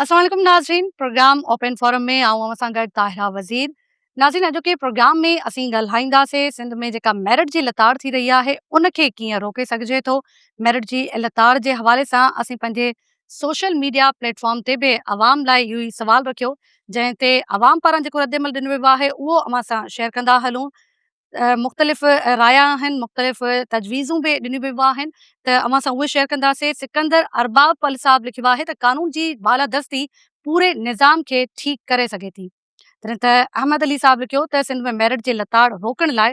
السلام عليڪم ناظرين پروگرام اوپن فورم ۾ آئون اوهان سان گڏ طاهره وزير ناظرين اڄوڪي پروگرام ۾ اسين ڳالهائينداسين سنڌ ۾ جيڪا ميرٽ جي لتاڙ ٿي رهي آهي ان کي ڪيئن روڪي سگهجي ٿو ميرٽ جي لتاڙ جي حوالي سان اسين پنهنجي سوشل ميڊيا پليٽ فارم تي به عوام لاء اهو ئي سوال رکيو جنهن تي عوام پاران جيڪو رد عمل ڏنو ويو آهي اهو اوهان سان شيئر ڪندا هلون مختلف رايا آهن مختلف تجويزون به ڏنيون ويون آهن ته اوهان سان اهي شيئر ڪنداسين سڪندر ارباب پل صاحب لکيو آهي ته قانون جي بالادستي پوري نظام کي ٺيڪ ڪري سگهي ٿي جڏهن ته احمد علي صاحب لکيو ته سنڌ ۾ ميرٽ جي لتاڙ روڪڻ لاء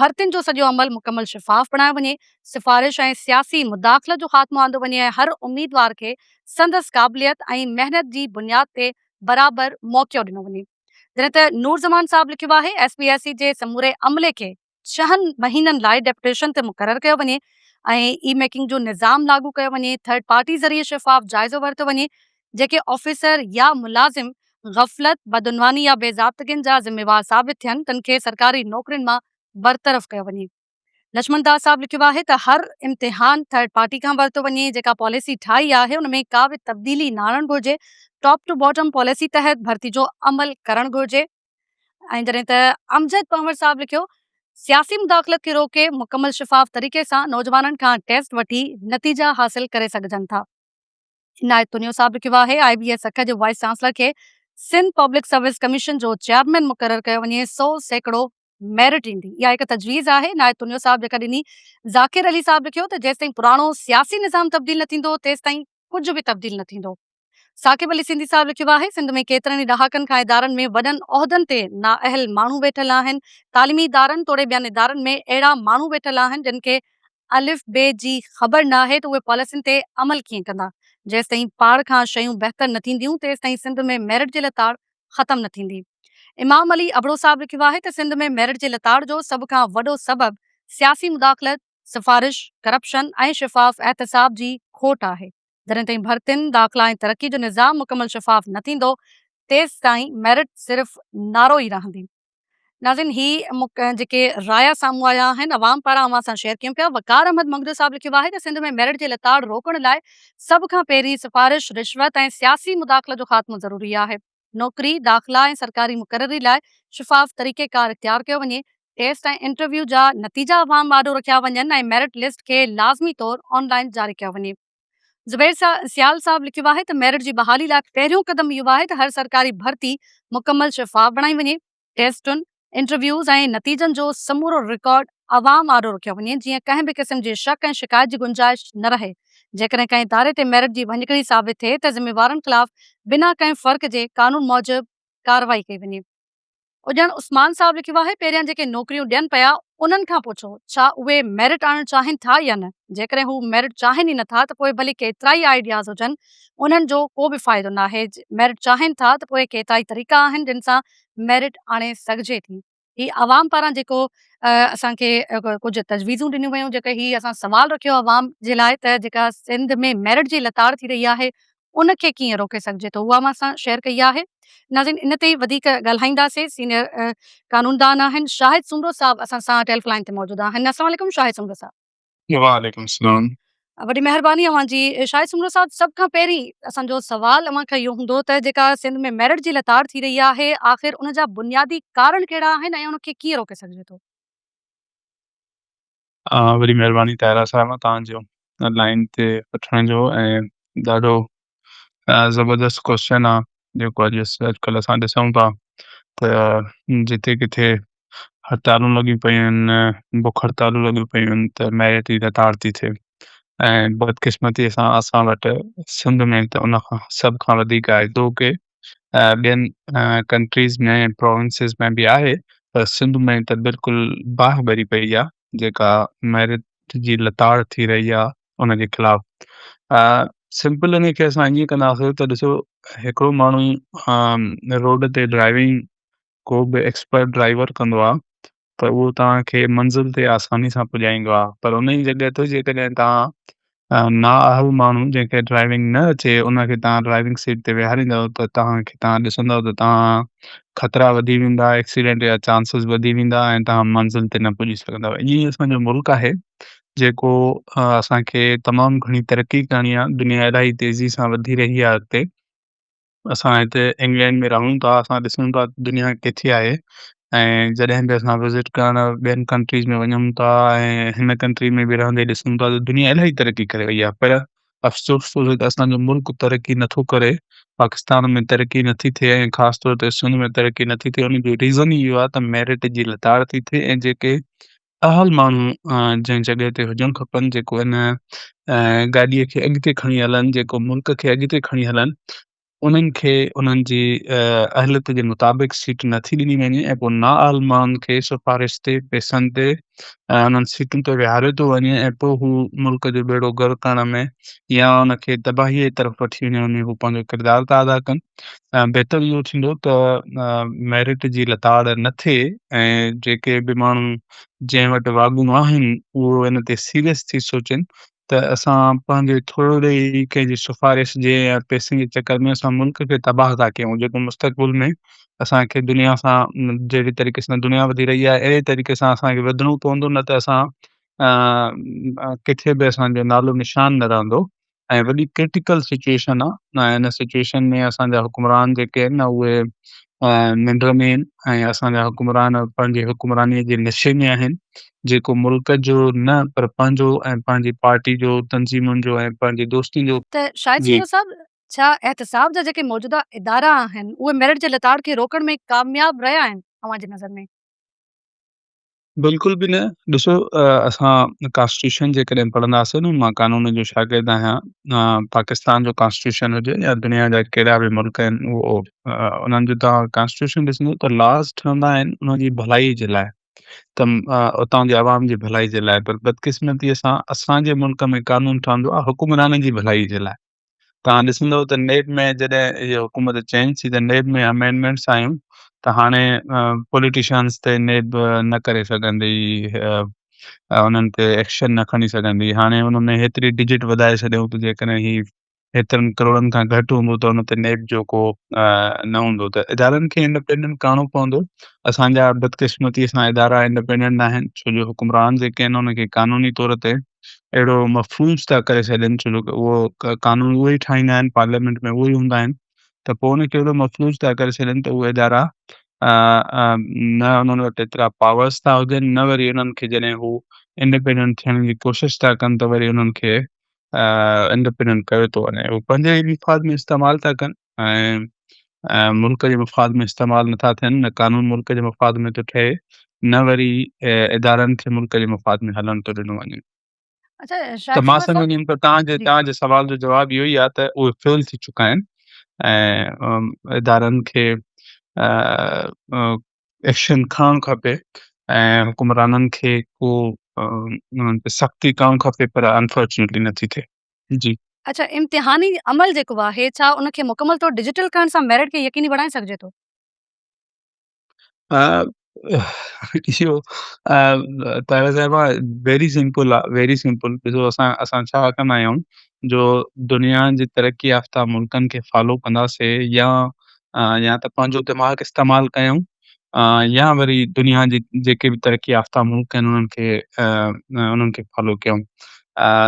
ڀرتين جو سڄو عمل مڪمل شفاف بڻايو وڃي سفارش ۽ سياسي مداخلت جو خاتمو آندو وڃي ۽ هر اميدوار کي سندس قابليت ۽ محنت جي بنياد تي برابر موقعو ڏنو وڃي. جڏهن ته نور زمان صاحب لکيو آهي ايس پي ايس سي جي سموري عملي کي ڇهن مهينن لاء ڊيپوٽيشن تي مقرر ڪيو وڃي ۽ اي ميڪنگ جو نظام لاڳو ڪيو وڃي، ٿرڊ پارٽي ذريعي شفاف جائزو ورتو وڃي، جيڪي آفيسر يا ملازم غفلت، بدعنواني يا بي ضابطگين جا ذميوار ثابت ٿين تن کي سرڪاري نوڪرين مان برطرف ڪيو وڃي. لڇمڻ داس صاحب لکيو آهي ته هر امتحان ٿرڊ پارٽي کان ورتو وڃي، جيڪا پاليسي ٺاهي آهي ان ۾ ڪا به تبديلي نه آڻڻ گهرجي، ٽاپ ٽو باٽم پاليسي تحت ڀرتي جو عمل ڪرڻ گهرجي. ۽ جڏهن ته امجد پنهور صاحب لکيو سياسي مداخلت کي روڪي مڪمل شفاف طريقي سان نوجوانن کان ٽيسٽ وٺي نتيجا حاصل ڪري سگهجن ٿا. عنايت تنيو صاحب لکيو آهي آء بي اي سکر جي وائيس چانسلر کي سنڌ پبلڪ سروس ڪميشن جو چيئرمين مقرر ڪيو وڃي، 100% ميرٽ ايندي. اها هڪ تجويز آهي عنايت تنيو صاحب جيڪا ڏني. ذاڪر علي صاحب لکيو ته جيستائين پراڻو سياسي نظام تبديل نه ٿيندو تيستائين ڪجهه به تبديل نه ٿيندو. ثاقب علي سنڌي صاحب لکيو آهي سنڌ ۾ ڪيترن ئي ڏهاڪن کان ادارن ۾ وڏن عهدن تي نااهل ماڻهو ويٺل آهن، تعليمي ادارن توڙي ٻين ادارن ۾ اهڙا ماڻهو ويٺل آهن جن کي الف بي جي خبر ناهي ته اهي پاليسين تي عمل ڪيئن ڪندا. جيستائين پاڙ کان شيون بهتر نه ٿينديون تيستائين سنڌ ۾ ميرٽ جي لتاڙ ختم نه ٿيندي. امام علي ابڙو صاحب لکيو آهي ته سنڌ ۾ ميرٽ جي لتاڙ جو سڀ کان وڏو سبب سياسي مداخلت، سفارش، ڪرپشن ۽ شفاف احتساب جي کوٽ آهي. جڏهن تائين ڀرتين، داخلا ۽ ترقي جو نظام مڪمل شفاف نه ٿيندو، تيستائين ميرٽ صرف نعرو ئي رهندي. ناظرين هي جيڪي رايا سامهون آيا آهن عوام پاران اوهان سان شيئر ڪيون پيا. وقار احمد منگريو صاحب لکيو آهي ته سنڌ ۾ ميرٽ جي لتاڙ روڪڻ لاء سڀ کان پهرين سفارش، رشوت ۽ سياسي مداخلت جو خاتمو ضروري آهي. نوڪري، داخلا ۽ سرڪاري مقرري لاء شفاف طريقيڪار اختيار ڪيو وڃي، ٽيسٽ ۽ انٽرويو جا نتيجا عوام آڏو رکيا وڃن ۽ ميرٽ لسٽ کي لازمي طور آن لائن جاري ڪيو وڃي. زبير سيال صاحب لکيو آهي ته ميرٽ جي بحالي لاء پهريون قدم اهو آهي ته هر سرڪاري ڀرتي مڪمل شفاف بڻائي وڃي، ٽيسٽن، انٽرويوز ۽ نتيجن جو سمورو رڪارڊ عوام آڏو رکيو وڃي جيئن ڪنهن به قسم جي شڪ ۽ شڪايت جي گنجائش نه رهي، جيڪڏهن ڪنهن اداري تي ميرٽ جي ڀڃڪڙي ثابت ٿئي ته ذميوارن خلاف بنا ڪنهن فرق جي قانون موجب ڪارروائي ڪئي وڃي. اڄڻ عثمان صاحب لکيو آهي پهريان جيڪي نوڪريون ڏين پيا انهن کان پڇو ڇا اهي ميرٽ آڻڻ چاهين ٿا يا نه جيڪڏهن هو ميرٽ چاهين ئي نٿا ته پوء ڀلي ڪيترائي آئيڊياز هجن انهن جو ڪو به فائدو ناهي ميرٽ چاهين ٿا ته پوء ڪيترائي طريقا آهن جن سان ميرٽ آڻي سگهجي ٿي هي عوام پاران جيڪو اسان کي ڪجهه تجويزون ڏنيون ويون جيڪي هي اسان سوال رکيو عوام جي لاء ته جيڪا سنڌ ۾ ميرٽ جي لتاڙ ٿي رهي آهي ان کي ڪيئن روڪي سگهجي ٿو اها اوهان سان شيئر ڪئي آهي. ناظرين ان تي ئي وڌيڪ ڳالهائينداسين سينيئر قانوندان آهن شاهد سومرو صاحب اسان سان ٽيلف لائين تي موجود آهن السلام عليڪم شاهد سومرو صاحب. وعليڪم السلام. وڏي مهرباني اوهان جي شاهد سومرو صاحب سڀ کان پهرين اسان جو سوال اوهان کان اهو هوندو ته جيڪا سنڌ ۾ ميرٽ جي لتاڙ ٿي رهي آهي آخر ان جا بنيادي ڪارڻ ڪهڙا آهن ۽ ان کي ڪيئن روڪي سگهجي ٿو؟ وڏي مهرباني طاهره صاحبه توهان جو لائين تي وٺڻ جو ۽ ڏاڍو زبردست ڪوشچن آ جيڪو اڄ اڄڪلهه اسان ڏسون ٿا ته جتي ڪٿي هڙتالون لڳيون پيون آهن بک هڙتالون لڳيون پيون آهن ته ميرٽ جي لتاڙ ٿي ٿئي ۽ بدقسمتي سان اسان وٽ سنڌ ۾ ته ان کان سڀ کان وڌيڪ آهي گو ڪي ٻين ڪنٽريز ۾ پراونسز ۾ به آهي پر سنڌ ۾ ته بلڪل باهه ٻري پئي آهي جيڪا ميرٽ جي لتاڙ ٿي رهي آهي ان جي خلاف سمپل ان کي اسان ائين ڪنداسين ته ڏسو هڪڙو ماڻهو روڊ تي ڊرائيونگ ڪو به ايڪسپرٽ ڊرائيور ڪندو آهي ته اهو توهان کي منزل تي آساني سان پڄائيندو آهي پر ان جي جڳهه تي جيڪڏهن توهان نااهل ماڻهو جنهن کي ڊرائيونگ نه اچي ان کي توهان ڊرائيونگ سيٽ تي ويهاريندؤ ته توهان کي توهان ڏسندؤ ته توهان خطرا وڌي ويندا ايڪسيڊنٽ جا چانسز وڌي ويندا ۽ توهان منزل تي نه پڄي سگهندؤ ائين ئي اسان جو ملڪ آهي جيڪو اسان کي تمام گهڻي ترقي ڪرڻي آهي دنيا الاهي تيزي سان وڌي رهي آهي اڳتي. اسان هتي انگلينڊ ۾ رهون ٿا، اسان ڏسون ٿا دنيا ڪٿي آهي ۽ جڏهن به اسان وزٽ ڪرڻ ٻين ڪنٽريز ۾ وڃون ٿا ۽ هن ڪنٽري ۾ به رهندي ڏسون ٿا ته دنيا الاهي ترقي ڪري وئي آهي پر افسوس ٿو ٿئي ته اسان جو ملڪ ترقي نٿو ڪري، پاڪستان ۾ ترقي نٿي ٿئي ۽ خاص طور تي سنڌ ۾ ترقي نٿي ٿئي ان جو ريزن ئي اهو آهي ته ميرٽ جي لتاڙ ٿي ٿئي ۽ جيڪي اهل ماڻهو جنهن جڳهه تي هجڻ کپن جيڪو ان گاڏيء کي اڳتي کڻي هلن جيڪو ملڪ کي اڳتي کڻي هلن انهن کي انهن جي اهليت جي مطابق سيٽ نٿي ڏني وڃي ۽ پوء نااهل ماڻهن کي سفارش تي پئسن تي انهن سيٽن تي ويهاريو ٿو وڃي ۽ پوء هو ملڪ جو ٻيڙو غرق ڪرڻ ۾ يا ان کي تباهيء جي طرف وٺي وڃڻ ۾ هو پنهنجو ڪردار ٿا ادا ڪن. بهتر اهو ٿيندو ته ميرٽ جي لتاڙ نه ٿئي ۽ جيڪي به ماڻهو جنهن وٽ واڳون آهن اهو ان تي سيريس ٿي سوچين ته اسان پنهنجي ٿورڙي ئي ڪنهن جي سفارش جي يا پئسن جي چڪر ۾ اسان ملڪ کي تباهه ٿا ڪيون جيڪو مستقبل ۾ اسان کي دنيا سان جهڙي طريقي سان دنيا وڌي رهي آهي اهڙي طريقي سان اسان کي وڌڻو پوندو نه ته اسان ڪٿي به اسان جو نالو نشان نه رهندو ۽ وڏي ڪرٽيڪل سچويشن آ ۽ ان سچويشن ۾ اسان جا حڪمران جيڪي آهن نه اهي ننڊ ۾ آهن ۽ اسان جا حڪمران پنهنجي حڪمراني جي نشي ۾ آهن جيڪو ملڪ جو نه پر پنهنجو ۽ پنهنجي پارٽي جو تنظيمن جو ۽ پنهنجي دوستين جو ته شاهد جي. سومرو صاحب ڇا احتساب جا جيڪي موجوده ادارا آهن اهي ميرٽ جي لتاڙ کي روڪڻ ۾ ڪامياب رهيا آهن اوهان جي نظر ۾؟ بلڪل به نه ڏسو اسان ڪانسٽيٽيوشن جيڪڏهن پڙهنداسين نه مان قانون جو شاگرد آهيان پاڪستان جو ڪانسٽيٽيوشن هجي يا دنيا جا ڪهڙا به ملڪ آهن اهو انهن جو توهان ڪانسٽيٽيوشن ڏسندو ته لاز ٺهندا آهن انهن جي ڀلائي جي لاء ته اتان جي عوام جي ڀلائي جي لاء پر بدقسمتي سان اسان جي ملڪ ۾ قانون ٺهندو آهي حڪمرانن جي ڀلائي جي لاء توهان ڏسندو ته نيب ۾ جڏهن هيء حڪومت چينج ٿي ته نيب ۾ امينڊمينٽس آيون ته هاڻي پوليٽيشنس تي نيب نه ڪري سگهندي انهن تي ايڪشن نه کڻي سگهندي هاڻي ان ۾ هيتري ڊجٽ وڌائي ڇڏيائون ته جيڪڏهن هي هيترن ڪروڙن کان گهٽ هوندو ته ان تي نيب جو ڪو نه هوندو ته ادارن کي انڊپينڊنٽ ڪرڻو پوندو اسان جا بدقسمتي سان ادارا انڊپينڊنٽ ناهن ڇو جو حڪمران جيڪي آهن ان کي قانوني طور تي اهڙو مفروض ٿا ڪري ڇڏين ڇو جو اهو قانون اهي ئي ٺاهيندا آهن پارليامينٽ ۾ اهي ئي هوندا آهن ته پوء ان کي اهڙو مفروض ٿا ڪري ڇڏين ته اهي ادارا نه انهن وٽ ايترا پاورس ٿا هجن نه وري انهن کي جڏهن هو انڊيپينڊنٽ ٿيڻ جي ڪوشش ٿا ڪن ته وري انهن کي انڊيپينڊنٽ ڪيو ٿو وڃي هو پنهنجي مفاد ۾ استعمال ٿا ڪن ۽ ملڪ جي مفاد ۾ استعمال نٿا ٿين نه قانون ملڪ جي مفاد ۾ ٿو ٺهي نه وري ادارن کي ملڪ جي مفاد ۾ هلڻ ٿو ڏنو وڃي. اچا ته شاهد مان سومرو صاحب سمجهندم ته توهان جي جي. توهان جي سوال جو جواب اهو ئي آهي ته اهي فيل ٿي چڪا آهن ۽ ادارن کي ايڪشن کڻڻ کپي ۽ حڪمرانن کي ڪو انهن تي سختي ڪرڻ کپي پر انفارچونيٽلي نٿي ٿئي. جي. اڇا امتحاني عمل جيڪو آهي ڇا ان کي مڪمل طور ڊجيٽل ڪرڻ سان ميرٽ کي يقيني بڻائي سگهجي ٿو؟ اهو طاهره صاحبه ويري سمپل آ ويري سمپل ڏسو اسان اسان ڇا ڪندا آهيون جو دنيا جي ترقي يافته ملڪن کي فالو ڪنداسي يا يا ته پنهنجو دماغ استعمال ڪيون يا وري دنيا جي جيڪي به ترقي يافته ملڪ آهن انهن کي انهن کي فالو ڪيون.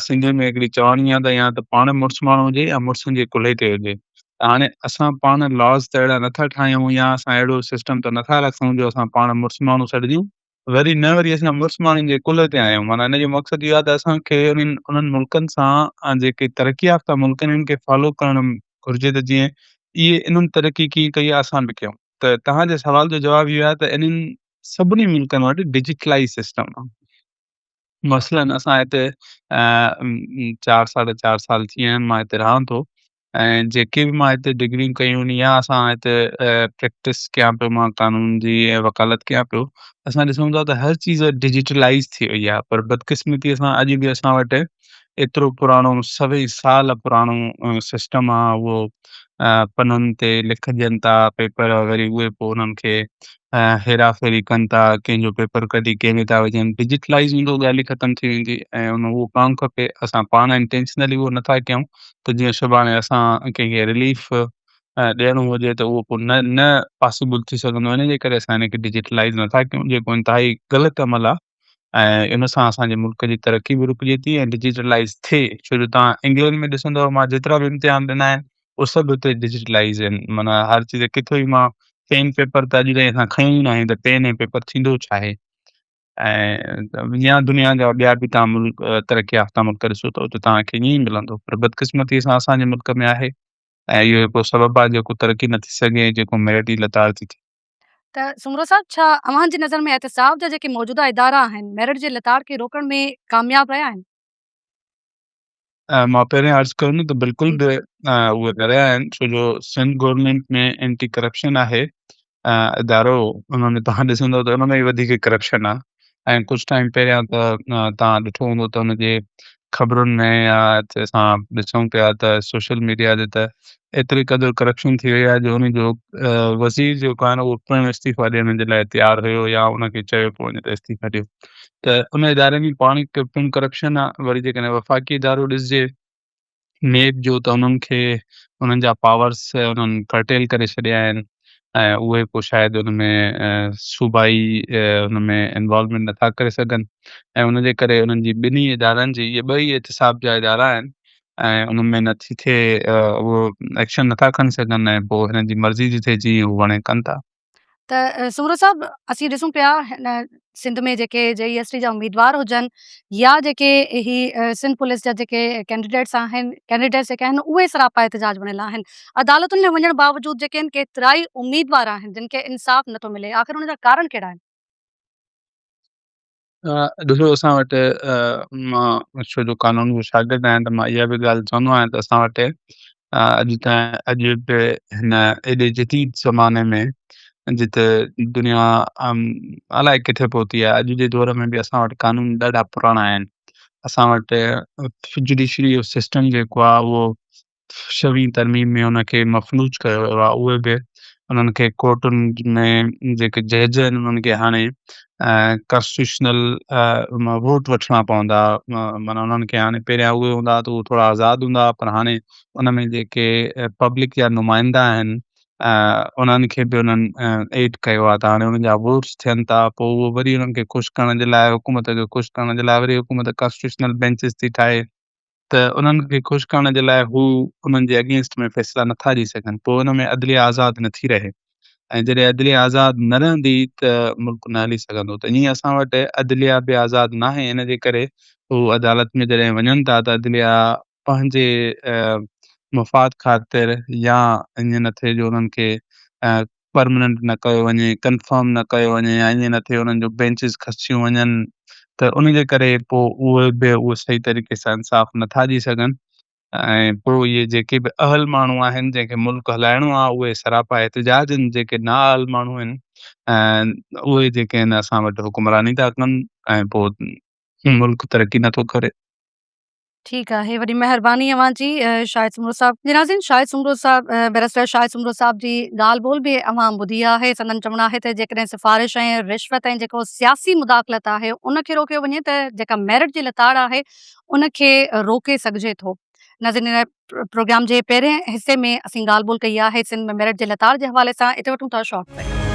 سنڌين ۾ هڪڙي چوڻي آهي ته يا ته پاڻ مڙس ماڻهو هجي يا مڙسن جي ڪلهي تي هجي. ته هاڻي اسان پاڻ لاز ته اهڙا نٿا ٺاهيون يا اسان اهڙو سسٽم ته نٿا رکون جو اسان پاڻ مڙس ماڻهو سڏجون وري نه وري اسان مڙس ماڻهن جي ڪلهي تي آهيون معنيٰ ان جو مقصد اهو آهي ته اسان کي انهن انهن ملڪن سان جيڪي ترقي يافته ملڪ آهن انهن کي فالو ڪرڻ گهرجي ته جيئن اهي انهن ترقي ڪيئن ڪئي آهي اسان به ڪيون. ته توهان جي سوال جو جواب اهو آهي ته انهن سڀني ملڪن وٽ ڊجيٽلائيز سسٽم آهي. مثلاً اسان هتي چار ساڍا چار سال ٿي ويا آهن مان هتي رهان ٿو ۽ جيڪي به مان هتي ڊگريون ڪيون آهن يا اسان هتي پريڪٽس ڪيان پيو مان قانون جي ۽ وڪالت ڪيان پيو اسان ڏسون ٿا ته هر چيز ڊجيٽلائيز ٿي وئي آهي پر بدقسمتي سان اڄ به اسان وٽ ايترو پراڻو سوين سال پراڻو سسٽم آ اهو پنن تي لکجن ٿا پيپر وري اهي پوء انهن کي هيرا ڦيري ڪن ٿا ڪنهن جو پيپر ڪڍي ڪنهن ۾ ٿا وجهن ڊجيٽلائيز هوندو ڳالهه ئي ختم ٿي ويندي ۽ ان اهو ڪرڻ کپي اسان پاڻ انٽينشنلي اهو نٿا ڪيون ته جيئن سڀاڻي اسان ڪنهن کي رليف ڏيڻو هجي ته اهو پوء نه نه پاسيبل ٿي سگهندو ان جي ڪري اسان ان کي ڊجيٽلائيز نٿا ڪيون جيڪو انتهائي غلط عمل آ ۽ ان سان اسان جي ملڪ جي ترقي به رڪجي ٿي ۽ ڊجيٽلائيز ٿئي ڇو جو توهان انگلينڊ ۾ ڏسندو مان جيترا به امتحان ڏنا آهن اهي سڀ هتي ڊجيٽلائيز آهن معنيٰ هر چيز ڪٿي به مان پين پيپر ته اڄ تائين اسان کنيو ئي ناهي ته پين ۽ پيپر ٿيندو ڇا آهي ۽ يا دنيا جا ٻيا به تان ملڪ ترقي يافته ملڪ ڏسو ته اتي توهان کي ائين ئي ملندو پر بدقسمتي سان اسان جي ملڪ ۾ آهي ۽ اهو هڪڙو سبب آهي جيڪو ترقي نٿي سگهي جيڪو ميرٽ جي لتاڙ ٿي ٿئي. ته سومرو صاحب ڇا اوهان جي نظر ۾ احتساب جا جيڪي موجوده ادارا آهن ميرٽ جي لتاڙ کي روڪڻ ۾ ڪامياب رهيا آهن؟ مان پهرين عرض ڪيو نه ته بلڪل به اهي نه رهيا آهن ڇو جو سنڌ گورنمينٽ ۾ اينٽي ڪرپشن آهي ادارو ان ۾ تهان ڏسندو ته ان ۾ وڌيڪ ڪرپشن آهي ۽ ڪجهه ٽائيم پهريان ته تهان ڏٺو هوندو ته ان جي خبرن ۾ يا اسان ڏسون پيا ته سوشل ميڊيا تي ته ايتري قدر ڪرپشن ٿي وئي آهي جو ان جو وزير جيڪو آهي نه اهو پڻ استعيفا ڏيڻ جي لاء تيار هيو يا ان کي چيو پيو وڃي ته استعيفا ڏيو ته ان اداري ۾ پاڻ پڻ ڪرپشن آ وري جيڪڏهن وفاقي ادارو ڏسجي نيب جو ته انهن کي انهن جا پاورس انهن ڪرٽيل ڪري ڇڏيا آهن ۽ اهي پوء شايد ان ۾ صوبائي ان ۾ انوالومينٽ نٿا ڪري سگهن ۽ ان جي ڪري انهن جي ٻنهي ادارن جي اهي ٻئي احتساب جا ادارا آهن ۽ ان ۾ نٿي ٿئي اهو ايڪشن نٿا کڻي سگهن ۽ پوء هنن جي مرضي جي ٿئي جيئن هو وڻي ڪن ٿا. ته سومرو صاحب اسين ڏسون پيا هن سنڌ ۾ جيڪي جي ايس ٽي جا اميدوار هجن يا جيڪي هي سنڌ پوليس جا جيڪي ڪينڊيڊيٽس آهن ڪينڊيڊيٽس جيڪي آهن اهي سراپا احتجاج بڻيل آهن عدالتن ۾ وڃڻ باوجود جيڪي آهن ڪيترائي اميدوار آهن جن کي انصاف نٿو ملي آخر ان جا ڪارڻ ڪهڙا آهن؟ ڏسو اسان وٽ مان ڇو جو قانون جو شاگرد آهيان ته مان اها به ڳالهه چوندو آهيان ته اسان وٽ اڄ تائين اڄ به هن ايڏي جديد زماني ۾ جتي دنيا الائي ڪٿي پهتي آهي اڄ جي دور ۾ به اسان وٽ قانون ڏاڍا پراڻا آهن اسان وٽ جڊيشري جو سسٽم جيڪو آهي اهو ڇويهين ترميم ۾ ان کي مفلوج ڪيو ويو آهي اهي به انهن کي ڪورٽن ۾ جيڪي جج آهن انهن کي هاڻي ڪانسٽيٽيوشنل ووٽ وٺڻا پوندا معنيٰ انهن کي هاڻي پهريان اهي هوندا ته اهي ٿورا آزاد هوندا پر هاڻي ان ۾ جيڪي پبلڪ جا نمائندا آهن انهن کي به انهن ايڊ ڪيو آهي ته هاڻي انهن جا ووٽس ٿين ٿا پوء اهو وري انهن کي خوش ڪرڻ جي لاء حڪومت کي خوش ڪرڻ جي لاء وري حڪومت ڪانسٽيٽيوشنل بينچز ٿي ٺاهي ته انهن کي خوش ڪرڻ جي لاء هو انهن جي اگينسٽ ۾ فيصلا نٿا ڏئي سگهن پوء ان ۾ عدليه آزاد نٿي رهي ۽ جڏهن عدليه آزاد نه رهندي ته ملڪ نه هلي سگهندو ته ائين اسان وٽ عدليه به آزاد ناهي ان جي ڪري هو عدالت ۾ جڏهن وڃن ٿا ته عدليه پنهنجي مفاد خاطر يا ائين نه ٿئي جو انهن کي پرمننٽ نه ڪيو وڃي ڪنفرم نه ڪيو وڃي يا ائين نه ٿئي انهن جو بينچز کسيون وڃن ته ان جي ڪري پوء اهي به اهي صحيح طريقي سان انصاف نٿا ڏئي سگهن ۽ پوء اهي جيڪي به اهل ماڻهو آهن جنهن کي ملڪ هلائڻو آهي اهي سراپا احتجاج آهن جيڪي نا اهل ماڻهو آهن اهي جيڪي آهن اسان وٽ حڪمراني ٿا ڪن ۽ پوء ملڪ ترقي نٿو ڪري. ٺيڪ آهي وڏي مهرباني اوهان جي شاهد سومرو صاحب جي ناظرين شاهد سومرو صاحب بئريسٽر شاهد سومرو صاحب جي ڳالهه ٻولهه به اوهان ٻڌي آهي سندن چوڻ آهي ته جيڪڏهن سفارش ۽ رشوت ۽ جيڪو سياسي مداخلت آهي ان کي روڪيو وڃي ته جيڪا ميرٽ جي لتاڙ آهي ان کي روڪي سگهجي ٿو ناظرين هن پروگرام جي پهرين حصي ۾ اسين ڳالهه ٻولهه ڪئي آهي سنڌ ۾ ميرٽ جي لتاڙ جي حوالي سان اتي وٺون ٿا شارٽ بريڪ.